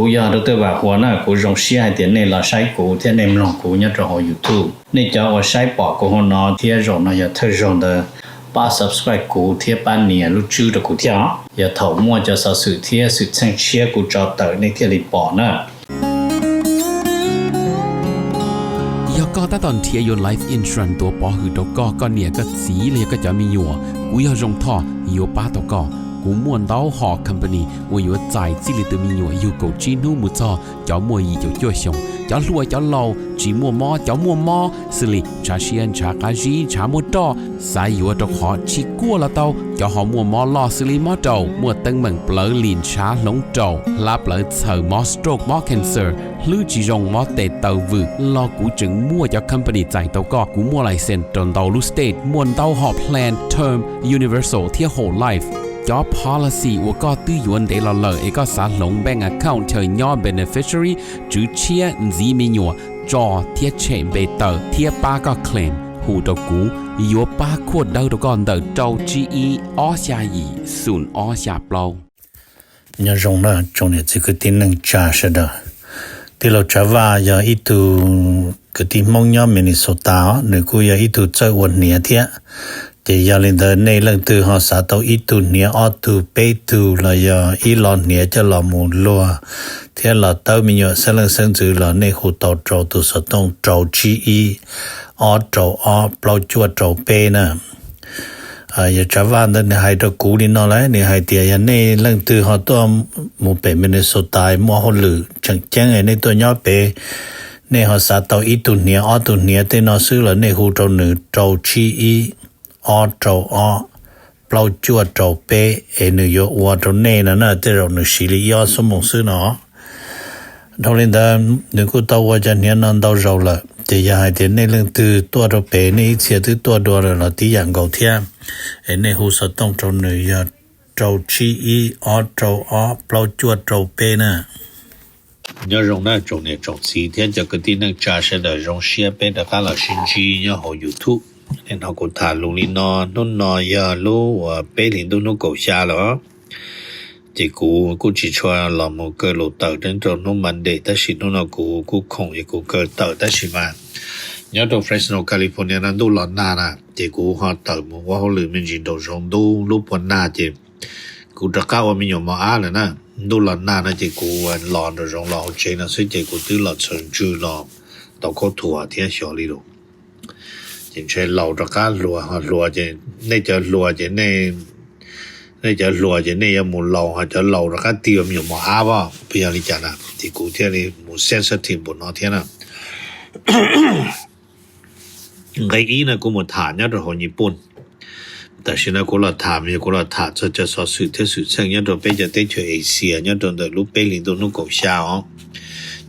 Kuv yog Dr. Vam Huas na, kuv zoo siab hais tias nej los saib kuv thiab nej mloog kuv nyob rau hauv YouTube. Nej cov uas saib pom kuv hauv no thiab zaum no yog thawj zaug ntawd, pab subscribe kuv thiab pab nias lub tswb rau kuv thiab os. Yog thaum muaj cov xov xwm thiab xwm txheej tshiab kuv tso tawm nej thiaj li pom na. Yog koj tab tom nrhiav yuav life insurance tuav pov hwm rau koj, koj niam koj txiv los yog koj cov me nyuam, kuv yog Zoo Thoj yuav pab tau koj. Kuv muaj ntau hom company uas yuav txais txij li tus me nyuam yug kaum tsib hnub mus txog cov muaj yim caum cuaj xyoos, cov hluas cov laus, tsis muaj mob cov muaj mob, xws li ntshav siab ntshav qab zib ntshav muaj roj, xav yuav rau qhov tsis kuaj los tau, cov ho muaj mob loj xws li mob raum, muaj teeb meem plawv lim ntshav hloov raum, hlab plawv txhaws, mob stroke mob cancer, hlwb tsis zoo mob tes taw vwm los kuv tseem muaj cov company txais tau koj. Kuv muaj license rau ntau lub state, muaj ntau hom plan term, universal thiab whole life. Cov policy uas koj twb yuav ntev los lawm es koj xav hloov bank account chaw nyob beneficiary, tswv tshiab, ntxiv me nyuam, tso thiab tshem npe tawm thiab pab koj claim, hu rau kuv, yuav pab khuaj dawb rau koj ntawm rau tsib ib ob xya yim xoom ob xya plaub. Nyob zoo na tsoom niam txiv kwv tij neej tsa sawv daws. Tij laug Tsav Vaj yog ib tug kwv tij Hmoob nyob Minnesota os, nws kuj yog ib tug txawj ua hniav thiab. Ces yog li ntawd nej leej twg ho xav tau ib tug hniav ob tug peb tug los yog ib lo hniav coj los mus luag thiab los tawb me nyuam xeeb leej xeeb ntxwv los nej hu tau rau tus xov tooj rau tsib ib ob rau ob plaub cuaj rau peb na. Yog Tsav Vaj ntawd nws hais rau kuv li no lawm, nws hais tias yog nej leej twg ho tuaj mus pem Minnesota muaj hauj lwm tseem ceeb nej tuaj nyob pem, nej ho xav tau ib tug hniav ob tug hniav tej no xwb los nej hu rau nws rau tsib ib ob rau ob plaub cuaj rau peb es nws yuav ua rau nej no na, tej zaum nws siv li ib ob xuab moos xwb no. Dhau li ntawd nws kuj tau ua cov hniav no ntau zaus lawm, ces yog hais tias nej leej twg tuaj rau pem nej ib txhia twb tuaj dua lawm los tib yam nkaus thiab, es nej hu xov tooj rau nws yog rau tsib ib ob rau ob plaub cuaj rau peb na. Nyob zoo na tsoom niam tsoom txiv thiab cov kwv tij neej tsa sawv daws, zoo siab peb rov qab los sib ntsib nyob hauv YouTube. Nim no kuv tham lus li no, hnub no yog lub uas peb hlis ntuj hnub kaum xya lawm. Ces kuv kuj tsis tshua los mus kaw lus tawm rau hnub Monday, tab sis hnub no kuv kuj khoom es kuv kaw tawm, tab sis mas nyob rau Fresno, California no ntuj los nag na, ces kuv ho tawm mus ua hauj lwm me ntsis nraum zoov ntuj lub puas nag ces kuv rov qab ua me nyuam mos ab lawm na. Ntuj los nag no ces kuv los nraum zoov los hauv tsev no xwb ces kuv twb los txhaws ntswg los tau khaub thuas thiab xyov li lus. Ces ntshe laus rov qab hluas, ho hluas ces nej cov hluas ces nej cov hluas ces nej yuav mus laus, ho cov laus rov qab tig ua me nyuam mos ab os, puas yog li cas na? Ces kuv thiaj li mus sensitive npaum no thiab na. Nqe ib no kuv mus tham nyob rau hauv Nyij Pooj. Tam sim no kuv los tham mas yog kuv los tham txog cov xov xwm thiab xwm txheej nyob rau peb cov teb chaws Asia nyob rau ntawm lub peb hlis ntuj hnub kaum xya os.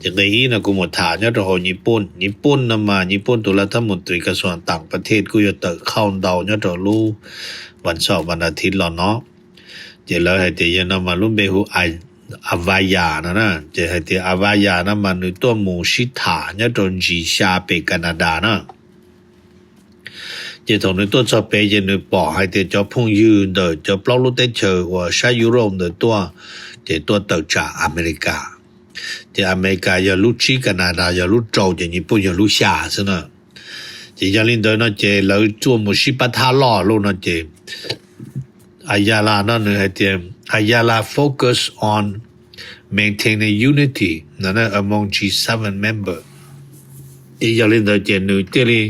Ces nqe ib no kuv mus tham nyob rau hauv Nyij Pooj. Nyij Pooj no mas Nyij Pooj tus lav thab mus tris kas xuas tam pas thej kuj yuav tawm qhauj ntau nyob rau lub vas xaum vas nas thiv los no. Ces lawv hais tias yog no mas lub npe hu Avaya no na, ces hais tias Avaya no mas nws tuaj mus sib tham nyob rau ntsis xya pem Canada na. Ces thaum nws tuaj txog pem ces nws pom hais tias cov phooj ywg ntawm cov plaub lub teb chaws uas sab Europe ntawd tuaj, ces tuaj tawm tsam America. Ces America yog lub tsib, Canada yog lub rau, ces Nyij Pooj yog lub xya xwb na. Ces yog li ntawd no ces lawv tuaj mus sib pab thab loj lawm no ces Ayala no nws hais tias Ayala focus on maintaining unity among G seven member. Ces yog li ntawd ces nws thiaj li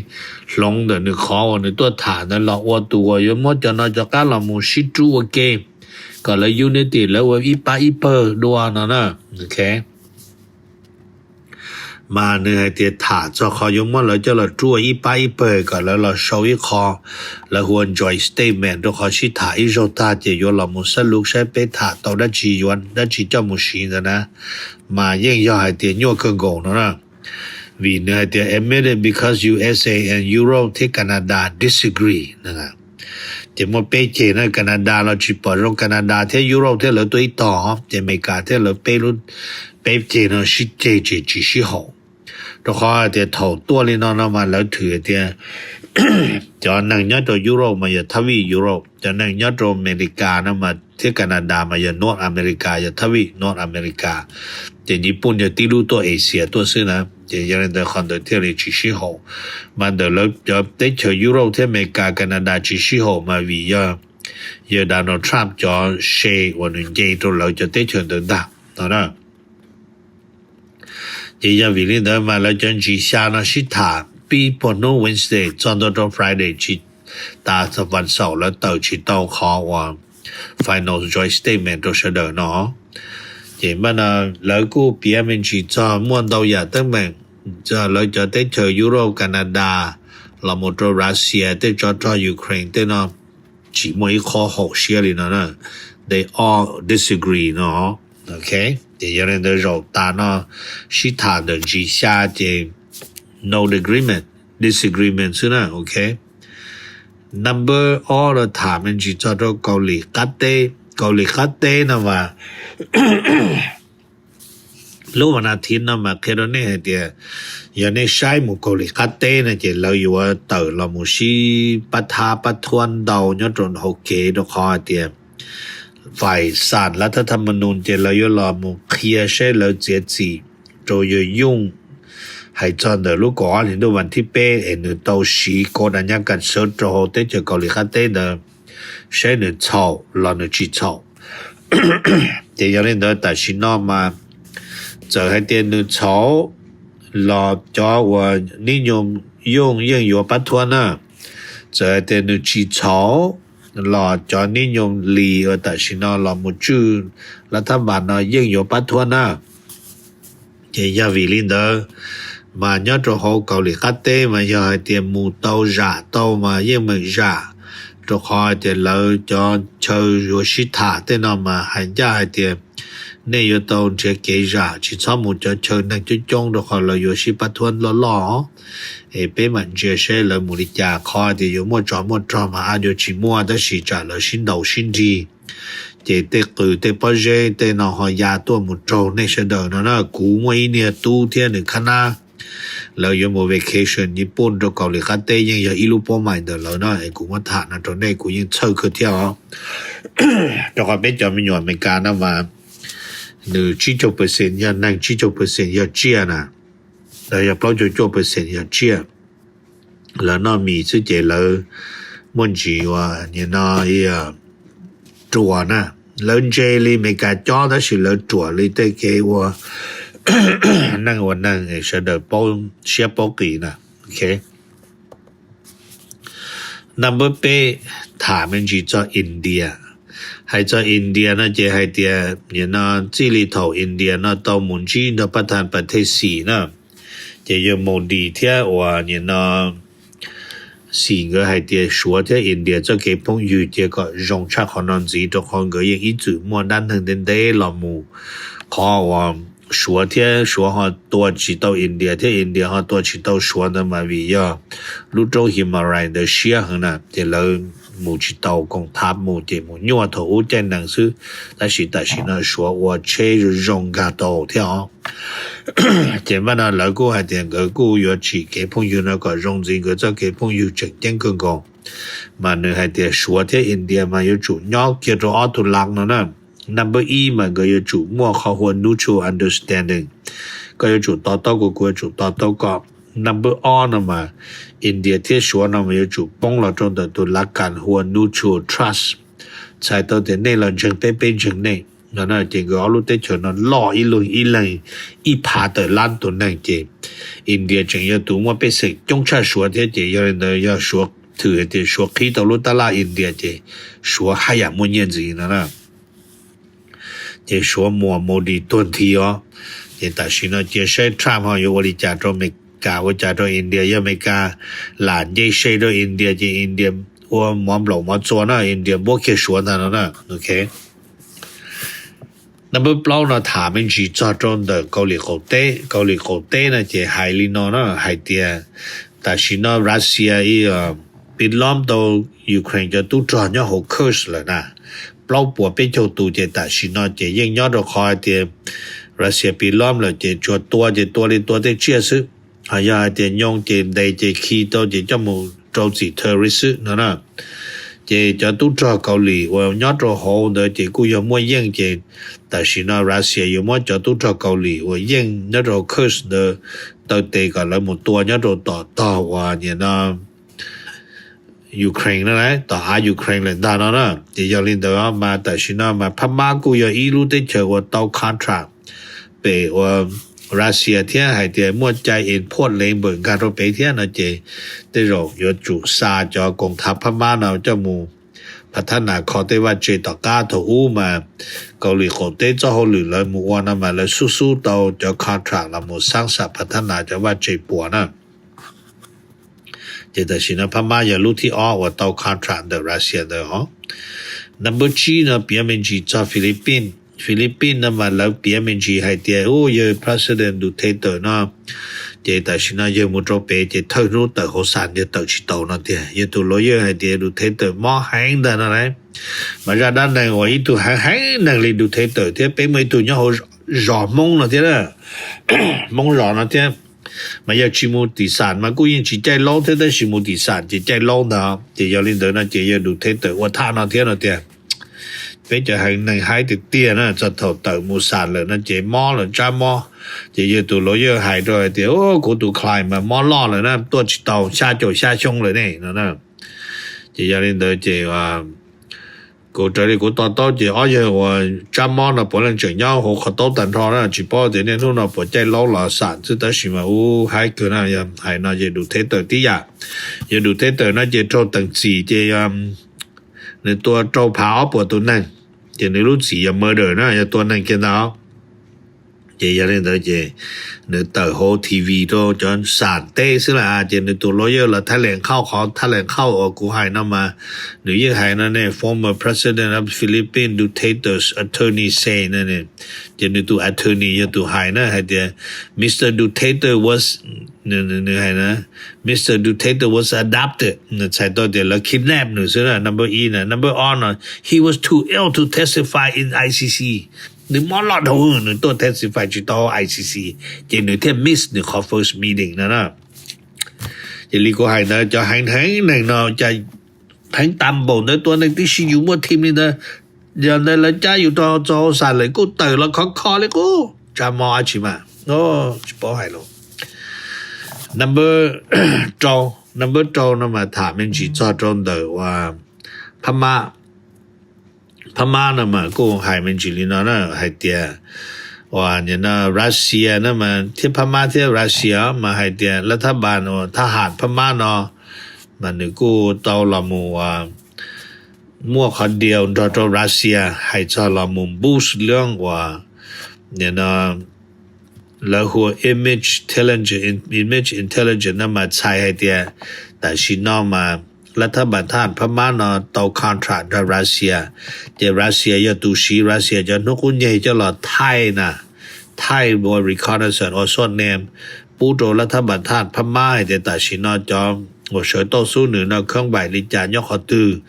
hloov ntawm nws qhov uas nws tuaj tham ntawd los ua tus uas yuav muab cov no cov qab los mus sib rub ua ke, kom lawv unity, lawv ua ib pab ib pawg dua no na. Mas nws hais tias tham txog qhov yuav muab lawv coj los rub ua ib pab ib pawg kom lawv los sau ib qho, lawv hu ua joint statement, rau qhov sib tham ib zaug tag ces yuav los mus xab lub saib peb tham tau dab tsi, yuav dab tsi coj mus siv ntawd na. Mas yeej yog hais tias nyuaj kawg nkaus no na. Vim nws hais tias admitted because U S A and Europe thiab Canada disagree. Ces muaj peb ceg na, Canada los tsis pom zoo Canada thiab Europe thiab lawv tuaj ib tog, ces Amelikas thiab lawv peb lub, peb ceg no sib ceg ces tsis sib haum. Rau qhov hais tias thaum tuaj li no no mas lawv thwm hais tias cov neeg nyob rau Europe mas yog thab vij Europe, cov neeg nyob rau Amelikas no mas thiab Canada mas yog North America, yog thab vij North America. Ces Nyij Pooj yog tib lub tuaj Asia tuaj xwb na. Ces yog li ntawd qhov ntawd thiaj li tsis sib haum. Mas ntawm lawv cov teb chaws Europe thiab Amelikas, Canada tsis sib haum mas vim yog, yog Donald Trump cov se uas nws nce rau lawv cov teb chaws ntawd ntag no na. Ces yog vim li ntawd mas lawv cov ntsis xya no sib tham pib puag hnub Wednesday txog ntua rau Friday tsis tas txog vas xaum lawv tawm tsis tau qhov uas final joint statement rau sawv daws no. Ces npaj no lawv kuj piav me ntsis txog muaj ntau yam teeb meem, lawv cov teb chaws Europe, Canada, los mus rau Russia, tej tsov rog Ukraine tej no tsis muaj ib qho haum siab li no na. They all disagree no. Ok, ces yog li ntawd zaum tas no sib tham ntawm ntsis xya ces no agreement, disagreement xwb na. Ok, number ob los tham me ntsis txog rau Kaus Lim Qab Teb. Kaus Lim Qab Teb no mas lub vas nas thiv no mas qhia rau nej hais tias yog nej saib mus Kaus Lim Qab Teb no ces lawv yuav tawm los mus sib pab thab pab thuab ntau nyob rau hauv kev rau qhov hais tias faim xam lav thab tham ma nus ces lawv yuav los mus qhia saib lawv txiav txim rau yuav yooj hais txog ntawm lub kaum ob hlis ntuj vas thib peb es nws tau siv kod da nyab kas sawv rau hauv teb chaws Kaus Lim Qab Teb ntawd, saib nws txhaum los nws tsis txhaum. Ces yog li ntawd tam sim no mas txawm hais tias nws txhaum los cov uas nib nyoog yooj yeej yuav pab thuab na. Txawm hais tias nws tsis txhaum los cov nib nyoog lis uas tam sim no los mus tswj lav thab mas no yeej yuav pab thuab na. Ces yog vim li ntawd mas nyob rau hauv Kaus Lim Qab Teb mas yog hais tias mus tau zam tau mas yeej meem zam, rau qhov hais tias lawv cov chaw yuav sib tham tej no mas hais ncaj hais tias nej yuav tau nrhiav kev zam, tsis txhob mus cov chaw neeg coob coob rau qhov lawv yuav sib pab thuab loj loj. Es peb mam ntsia saib lawv mus li cas, qhov tias yuav muaj tsov muaj rog mas ab yuav tsis muaj, tab sis tsam lawv sib ntaus sib nrig ces tej qws tej pob zeb tej no ho ya tuaj mus raug nej sawv daws no na. Kuv muaj ib niag tub thiab nws khab nab, lawv yuav mus vacation Nyij Pooj rau Kaus Lim Qab Teb, yeej yog ib lub pob mais ntawm lawv no es kuv muab tham no rau nej, kuv yeej txhawj kawg thiab os. Rau qhov peb cov me nyuam Amelikas no mas nws tsib caug percent yog neeg, tsib caug percent yog tsiaj na, los yog plaub caug cuaj percent yog tsiaj. Lawv noj mis xwb ces lawv muaj ntsis uas nim no ruam na. Lawv ntse li Amelikas cob tab sis lawv ruam li tej kev ua neej ua neeg es sawv daws paub siab paub qis na. Ok, number peb, tham me ntsis txog India. Hais txog India no ces hais tias nim no txij li thaum India no tau mus ntsib nrog pab thab pas thej Xis na, ces yog Modi thiab uas nim no Xis nkawd hais tias Suav thiab India txoj kev phooj ywg cia kom zoo tshaj qhov no ntxiv, rau qhov nkawd yeej ib txwm muaj dab neeg ntev ntev los mus. Qhov uas Suav thiab Suav ho tua tsis tau India thiab India ho tua tsis tau Suav ntawd mas vim yog lub roob Himalaya ntawd siab heev na, ces lawv mus tsis tau, koom thav mus ces mus nyuaj thaum ub caij nees xwb. Tab sis tam sim no Suav ua tsheb zoo zoo nkag tau thiab os. Ces npaj no lawv kuj hais tias nkawd kuj yuav tsim kev phooj ywg no kom zoo ntxiv, nkawd txoj kev phooj ywg tseem ceeb kawg nkaus. Mas nws hais tias Suav thiab India mas yuav tsum nyob kiag rau ob tug laj no na. Number ib mas nkawd yuav tsum muaj qhov hu ua mutual understanding. Koj yuav tsum to taub kuv, kuv yuav tsum to taub koj. Number ob no mas India thiab Suav no mas yuav tsum poob los rau ntawm tus lav kas hu ua mutual trust. Txhais tau tias nej los ntseeg peb, peb ntseeg nej no na. Ces nkawd ob lub teb chaws no loj ib leeg ib leeg ib phav tawm lab tus neeg, ces India tseem yog tus muaj pej xeem coob tshaj Suav thiab. Ces yog li ntawd yog Suav thwm hais tias Suav qhib tau lub tab laj India ces Suav haj yam muaj nyiaj ntxiv no na. Ces Suav muas Modi tuag nthi os. Ces tam sim no cia saib Trump ho yuav ua li cas rau Amelikas, ua cas rau India. Yog Amelikas lam nce se rau India ces India ua mov nplaum mov txua na, India npuab kiag Suav ntag no na. Ok, number plaub no tham me ntsis txog rau ntawm Kaus Lim Qaum Teb. Kaus Lim Qaum Teb no ces hais li no na, hais tias tam sim no Russia ib piv lom tau Ukraine cov tub rog nyob hauv Kursk lawm na, plaub puas peb caug tus. Ces tam sim no ces yeej nyob rau qhov hais tias Russia piv lom lawm ces tsuas tua ces tua li tua tej tsiaj xwb. Ho yog hais tias nyoo ces ntes ces khi tau ces coj mus rau txim terrorist xwb no na. Ces cov tub rog Kaus Lim uas nyob rau hauv ntawd ces kuj yog muaj yeej ces tam sim no Russia yuav muab cov tub rog Kaus Lim uas yeej nyob rau Kursk ntawd taw tes kom lawv mus tua nyob rau tom tog uas nim no Ukraine na, tom av Ukraine lawm ntag no na. Ces yog li ntawd mas tam sim no mas Phab Mab kuj yog ib lub teb chaws uas tau contract pem uas Russia thiab hais tias muaj cai import labor nkag rau pem thiab no ces tej zaum yuav tsum xa cov koom thav Phab Mab no coj mus phav thab nas kho tej vaj tse tom qab thaum ub mas Kaus Lim qaum teb txoj hauj lwm lawv mus ua no mas lawv xub xub tau cov contract los mus xab xam phav thab nas cov vaj tse puas na. Ces tam sim no Phab Mab yog lub thib ob uas tau contract ntawm Russia ntawd os. Number tsib no piav me ntsis txog Philippines. Philippines no mas lawv piav me ntsis hais tias u yawg President Duterte no ces tam sim no yawg mus rau pem ces thawj hnub tawm hauv xam yawg tawm tsis tau no tiag. Yawg tus lawyer hais tias Duterte mob heev ntag no lauj. Mas zaj dab neeg uas ib tug heev heev neeg li Duterte thiab peb muaj ib tug nyob hauv zos Hmoob no thiab na. Hmoob zos no thiab. Mas yog tsis mus tim xam mas kuj yeej tsis caij laub thiab, tab sis mus tim xam ces caij laub ntag. Ces yog li ntawd no ces yawg Duterte ua thaj no thiab no tiag. Peb cov heev neeg haib tiag tiag na, txog thaum tawm mus xam lawm no ces mob lawm tsab mob. Ces yawg tus lawyer hais rau hais tias kuv tus client mas mob loj lawm na, tuaj tsis tau xya caum xya xyoo lawm ne no na. Ces yog li ntawd ces kuv raws li kuv to taub ces ob yawg uas tsab mob no puav leej tseem nyob hauv qhov taub tag nrho na, tsis paub tias niaj hnub no puas caij laub los xam xwb, tab sis mas u haib kawg na. Yog hais no ces Duterte tib yam. Yog Duterte no ces raug teem txim ces nws tua rau phav ob puas tus neeg, ces nws lub txim yog murder na, yog tua neeg kiag ntag. Ces yog li ntawd ces nws tawm hauv T V rau cov xam teb xwb las, ces nws tus lawyer los thaij leem khauj, qhov thaij leem khauj uas kuv hais no mas nws yeej hais no ne, former president of Philippines Duterte's attorney say no ne. Ces nws tus attorney yog tus hais na, hais tias Mr Duterte was, nws hais na, Mr Duterte was abducted, nws txhais tau tias lawv kidnap nws xwb na, number ib na. Number ob no, he was too ill to testify in I C C. Nws mob loj dhau, nws tuaj testify tsis tau I C C, ces nws thiaj miss nws qhov first meeting no na. Ces li kuv hais ntawd cov heev heev neeg no cas heev tas npaum ntawd, tua neeg tib si yus muaj team li ntawd. Yog ntawd lawv cab yus rau txog hauv xam lawm kuj tawm los khov kho li qub, tsab mob dab tsi mas tsis paub hais lawm. Number rau, number rau no mas tham me ntsis txog rau ntawm uas Phab Mab. Phab Mab no mas kuj hais me ntsis li no na, hais tias uas nim no Russia no mas thiab Phab Mab thiab Russia mas hais tias lav thab npas uas thab ham Phab Mab no mas nws kuj tau los mus uas muaj qhov deal nrog rau Russia hais txog los mus boost lub uas nim no lawv hu ua image intelligence, image intelligence no mas txhais hais tias tam sim no mas lav thab npas thab ham Phab Mab no tau contract nrog Russia, ces Russia yog tus siv Russia cov hnub qub nyeg coj los thaij na, thaij ua reconnaissance ua suab nem pub rau lav thab npas thab ham Phab Mab hais tias tam sim no cov uas sawv tau xub nws no khab npaim li cas nyob qhov twg,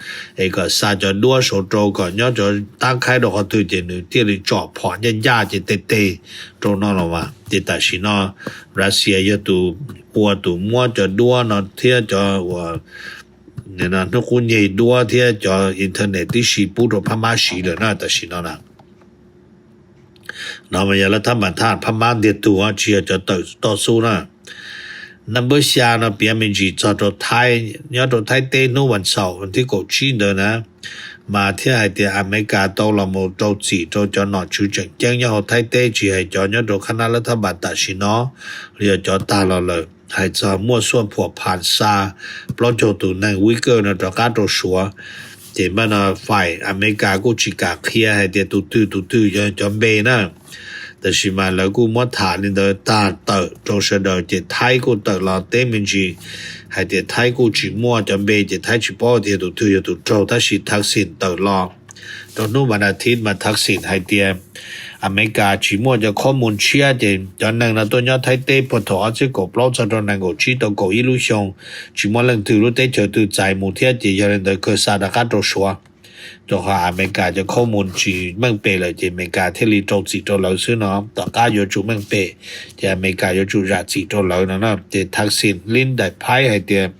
es kom xa cov duab saud rau kom nyob cov tab khaib rau qhov twg ces nws thiaj li tsom phom ncaj ncaj ces tes tes rau no los mas. Ces tam sim no Russia yog tus ua tus muab cov duab no thiab cov uas hnub qub nyeg duab thiab cov internet tib si pub rau Phab Mab siv lawm na tam sim no na. No mas yog lav thab npas thab ham Phab Mab ntiag tug tsis yog cov tawm toj xub na. Number xya no piav me ntsis txog rau Thaib, nyob rau Thaib teb hnub vas xaum thib kaum tsib ntawd na, mas thiaj hais tias Amelikas tau los mus rau txim rau cov nom tswv tseem ceeb nyob hauv Thaib teb tsis hais cov nyob rau qhab nab lav thab npas tam sim no los yog cov tag los lawm, hais txog muaj xuaj phuam phas xa plaub caug tus neeg Wikers no rov qab rau Suav. Ces npaj no faim Amelikas kuj tsis kam qhia hais tias tus twg tus twg yog cov npe na, tab sis mas lawv kuj muab tham li ntawd tag tawm rau sawv daws ces Thaib kuj tawm los teb me ntsis hais tias Thaib kuj tsis muaj cov npe ces Thaib tsis paub tias tus twg yog tus raug, tab sis Thaksin tawm los rau hnub vas as thiv mas Thaksin hais tias Amelikas tsis muaj cov khob mus tshiab ces cov neeg no tuaj nyob Thaib teb puag thaum ob txhiab kaum plaub txog rau nees nkaum tsib tau kaum ib lub xyoo, tsis muaj leej twg lub teb chaws twg txais mus thiab ces yog li ntawd kawg xa rov qab rau Suav. Rau qhov Amelikas cov khob mus tsis meej pem lawm ces Amelikas thiaj li rau txim rau lawv xwb no, tom qab yuav tsum meej pem ces Amelikas yuav tsum zam txim rau lawv no na. Ces Thaksin lib daim phaib hais tias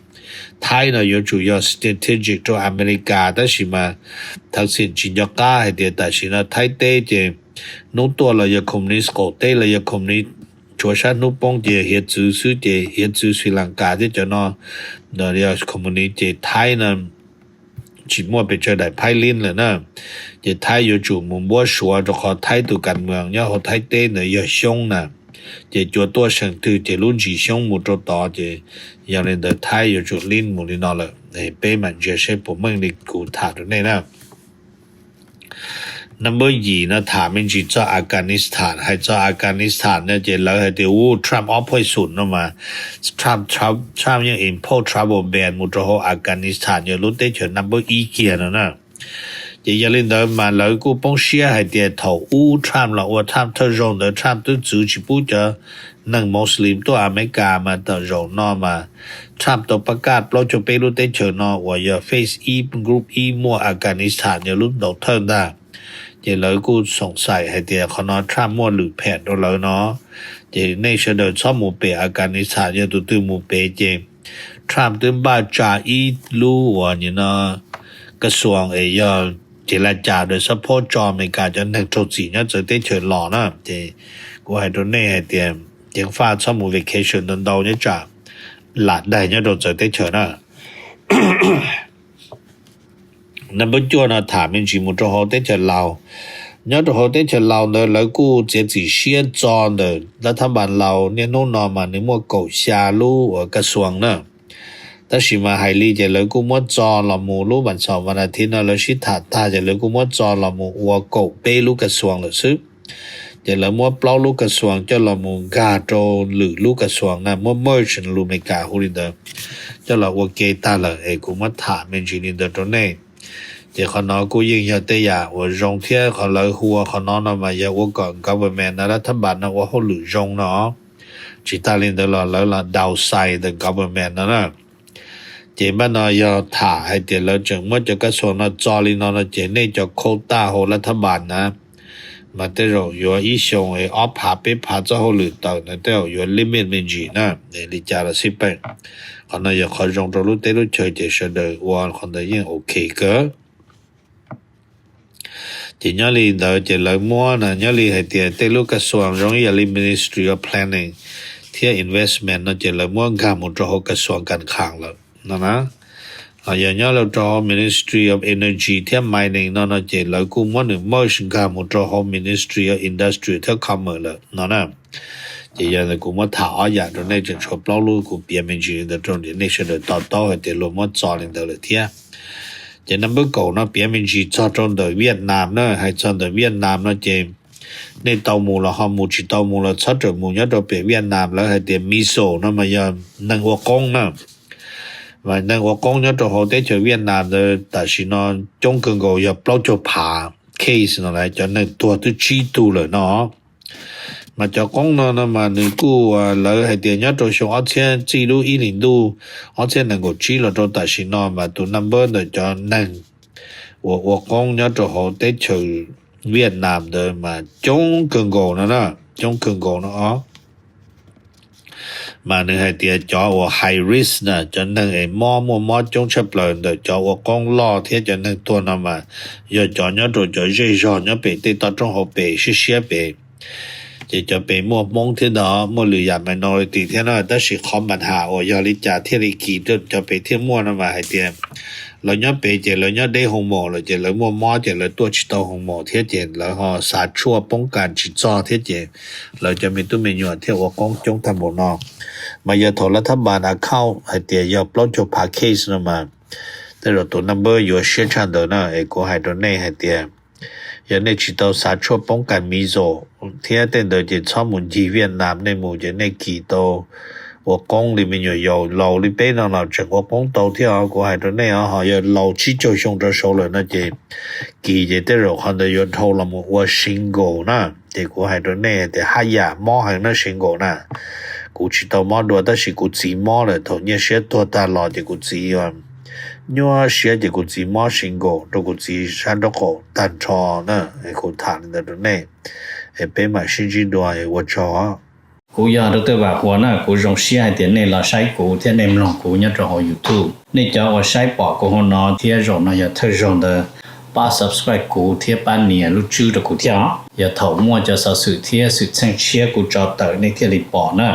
Thaib no yuav tsum yog strategic rau Amelikas, tab sis mas Thaksin tsis nco qab hais tias tam sim no Thaib teb ces hnub tuaj los yog communist, qaum teb los yog communist, tshuav sab hnub poob ces hiav txwv xwb, ces hiav txwv Sri Lanka thiab cov no yog communist, ces Thaib no tsis muaj pes tsawg daim phaib lin lawm na. Ces Thaib yuav tsum mus npuab Suav rau qhov Thaib tus kas mees nyob hauv Thaib teb ntawd yog Xyoob na. Ces cua tuaj seem twg ces lub ntsis Xyoob mus rau tod, ces yog li ntawd Thaib yuav tsum lin mus li no lawm. Peb mam ntsia seb puas meej li kuv tham rau nej na. Number yim no tham me ntsis txog Afghanistan. Hais txog Afghanistan no ces lawv hais tias ub Trump ob phuaj xum no mas Trump, Trump yeej impose travel ban mus rau hauv Afghanistan, yog lub teb chaws number ib kiag no na. Ces yog li ntawd mas lawv kuj poob siab hais tias thaum ub Trump los ua Trump thawj zaug ntawd Trump twb txwv tsis pub cov neeg Muslim tuaj Amelikas, mas tam zaum no mas Trump tau pab kaj plaub caug peb lub teb chaws no uas yog phase ib, group ib muaj Afghanistan yog lub ntaus thawj ntag. Ces lawv kuj xoom xaim hais tias qhov no Trump muaj lwm phem rau lawv no. Ces nej sawv daws txhob mus pem Afghanistan, yog tus twg mus pem ces Trump twb npaj tsa ib lub uas nim no kas xuas es yog ces la cas daws support tso Amelikas cov neeg raug txim nyob txawv teb chaws los na. Ces kuv hais rau nej hais tias ceev faj txhob mus vacation ntau ntau nyob tsam lam daig nyob rau txawv teb chaws na. Number cuaj no tham me ntsis mus rau hauv teb chaws Laus. Nyob rau hauv teb chaws Laus ntawd lawv kuj txiav txim siab txo ntawm lav thab npas Laus niaj hnub no mas nws muaj kaum xya lub uas kas xuas na. Tab sis mas hais li ces lawv kuj muab txo los mus lub vas xaum vas as thiv no lawv sib tham tag ces lawv kuj muab txo los mus ua kaum peb lub kas xuas lawm xwb. Ces lawv muab plaub lub kas xuas coj los mus nkag rau lwm lub kas xuas na, muab merge lus Amelikas hu li ntawd, coj los ua ke tag lawm es kuv muab tham me ntsis li ntawd rau nej. Ces qhov no kuj yeej yog tej yam uas zoo thiab qhov lawv hu ua qhov no no mas yog ua kom government no lav thab npas no ua hauj lwm zoo no. Tsis tas li ntawd los lawv los downsize the government no na. Ces npaj no yog tham hais tias lawv tseem muab cov kas xuas no txo li no no ces nej cov quota hauv lav thab npas na mas tej zaum yuav ib xyoos es ob phav peb phav txoj hauj lwm tawm na tej zaum yuav limit me ntsis na. Li cas los xij peem, qhov no yog qhov zoo rau lub teb lub chaw ces sawv daws ua qhov ntawd yeej ok kawg. Ces nyob li ntawd ces lawv muab na nyob li hais tias tej lub kas xuas zoo ib yam li Ministry of Planning thiab Investment no ces lawv muab nkag mus rau hauv kas xuas kas khas lawm no na. Ho yog nyob rau hauv Ministry of Energy thiab Mining no no ces lawv kuj muab nws merge nkag mus rau hauv Ministry of Industry thiab Commerce lawm no na. Ces yog kuv muab tham ob yam rau nej tseem tshuav plaub lub kuv piav me ntsis li ntawd rau nej sawv daws to taub hais tias luag muab txo li ntawd lawm thiab. Ces number kaum no piav me ntsis txog rau ntawm Vietnam na, hais txog ntawm Vietnam no ces nej tau mus los ho mus, tsis tau mus los txhob rawm mus nyob rau pem Vietnam. Lawv hais tias miso no mas yog neeg ua qoob na. Mas neeg ua qoob nyob rau hauv teb chaws Vietnam ntawd tam sim no coob kawg nkaus yog plaub caug phav case no las cov neeg tuag twb tsib tug lawm no. Mas cov qoob no no mas nws kuj lawv hais tias nyob rau xyoo ob txhiab txij lub ib hlis ntuj ob txhiab nees nkaum tsib los rau tam sim no mas tus number ntawm cov neeg uas ua qoob nyob rau hauv teb chaws Vietnam ntawd mas coob kawg nkaus no na, coob kawg nkaus no os. Mas nws hais tias cov uas high risk na, cov neeg es mob muaj mob coob tshaj plaws ntawm cov ua qoob loj thiab cov neeg tuag no mas yog cov nyob rau cov zej zog nyob pem tej toj roob hauv pes siab siab pem. Ces cov pem muaj Hmoob thiab ntag, muaj lwm yam minority thiab na, tab sis qhov mas has uas yog li cas thiaj li kis cov pem thiaj muaj no mas hais tias lawv nyob pem ces lawv nyob deb hoo mom lawm ces lawv muaj mob ces lawv tuaj tsis tau hoo mom thiab ces lawv ho xav tshuaj poob kas tsis txog thiab ces lawv cov me tub me nyuam thiaj ua qoob coob tag npaum no. Mas yog thaum lav thab npas account hais tias yog plaub caug phav case no mas tej zaum tus number yuav siab tshaj ntawd na. Es kuv hais rau nej hais tias yog nej tsis tau xav tshuaj poob kas miso thiab tej ntawd ces txhob mus ncig Vietnam, nej mus ces nej kis tau ua qoob li me nyuam yaus laus li peb no los tseem ua qoob tau thiab os. Kuv hais rau nej os, ho yog laus tsib caug xyoo rau saud lawm no ces kis ces tej zaum qhov ntawd yuav dhau los mus ua single na. Ces kuv hais rau nej tias haj yam mob heev na single na. Kuv tsis tau mob dua tab sis kuv txiv mob lawm, thaum nyiaj siab tuag tag los ces kuv txiv nyuaj siab ces kuv txiv mob single rau kuv txiv sab nraub qaum tag nrho na. Kuv tham li ntawd rau nej, peb mam sib ntsib dua, ua tsaug. Kuv yog Dr. Vam Huas na, kuv zoo siab hais tias nej los saib kuv thiab nej mloog kuv nyob rau hauv YouTube. Nej cov uas saib pom kuv hauv no thiab zaum no yog thawj zaug ntawd, pab subscribe kuv thiab pab nias lub tswb rau kuv thiab os. Yog thaum muaj cov xov xwm thiab xwm txheej tshiab kuv tso tawm nej thiaj li pom na.